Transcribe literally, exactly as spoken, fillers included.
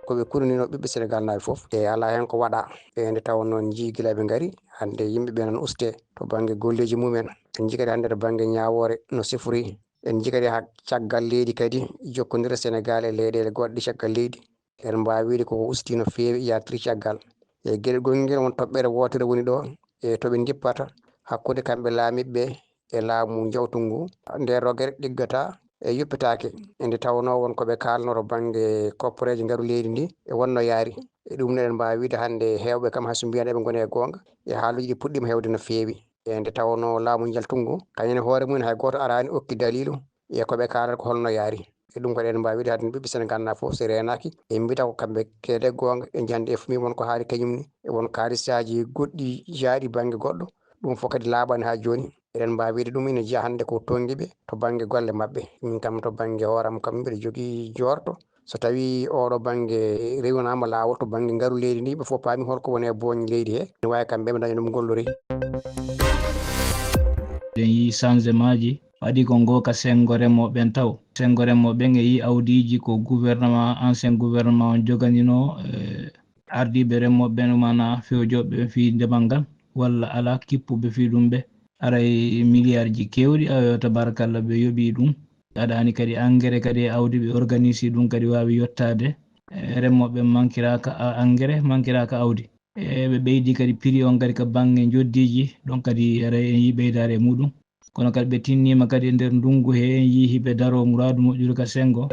Ko ɓe kununino ɓiɓɓe Senegal naaɓe fof, e alaa heen ko waɗaa. E nde tawnoo njii gila ɓe ngari, hannde yimɓe ɓe nan ustee to bannge golleeji mumen. En njii kadi hannde to bannge ñaawoore no sifori. En njii kadi haa caggal leydi kadi jokkondire Senegal e leyɗeele goɗɗe caggal leydi. Eɗen mbaawi wiyde koko usti no feewi, yaartiri caggal. E geɗel gongel won toɓɓere wootere woni ɗo, e to ɓe ndippata hakkunde kamɓe laamiiɓe e laamu jawtu ngu. Nde rogere ɗiggata e yuppitaake. E nde tawnoo won ko ɓe kaalnoo to bannge kopporeeje ngalu leydi ndi, e wonno yaari. E ɗum ne eɗen mbaawi wiyde hannde heewɓe kam hay so mbiyan eɓe ngoni e goonga, e haaluuji ɗi puɗɗiima heewde no feewi. E nde tawnoo laamu njaltungu, kañum e hoore mum hay gooto araani okki daliilu e ko ɓe kaalata ko holno yaari. E ɗum kadi eɗen mbaawi wiyde hannde ɓiɓɓe Senegal naaɓe fof so reenaaki, ɓe mbiyata ko kamɓe keede goonga, e njande e fumi won ko haali kañum ni, e won kaalisaaji goɗɗi jaaɗi bannge goɗɗo. Ɗum fof kadi laaɓaani haa jooni. Eɗen mbaawi wiyde ɗum ina jeya hannde ko tonngi ɓe to bannge golle maɓɓe. Min kam to bannge hooram kam mbiɗa jogii joorto. So tawii oɗo bannge rewnaama laawol to bannge ngalu leydi ndi, ɓe fof paami holko woni e booñ leydi he. Ene waawi kamɓe ɓe ndaña ɗum golloree. Eɗen yii changemaaji waɗi ko ngoo ka senngo remooɓe ɓen taw. Senngo remooɓe ɓen e yii awdiiji ko gouvernement, ancien gouvernement on joganinoo, eh, ardiiɓe remooɓe ɓen, maanaa fewjooɓe ɓen fii ndemal ngal, walla alaa kippuɓe fii ɗum ɓe. Aray miliyarji keewɗi, ayo tabarakallah, ɓe yoɓii ɗum. Aɗa anndi kadi engrais kadi e awdi ɓe organisii ɗum kadi waawi yottaade. Eh, remooɓe ɓen mankiraaka a-, engrais, mankiraaka awdi. E ɓe ɓeydi kadi prix on kadi ka bannge njoddiiji, ɗon kadi aray en yii ɓeydaare e muɗum. Kono kadi ɓe tinniima kadi e nder ndunngu he, en yii hiɓe daroo muraadu moƴƴude ka senngo.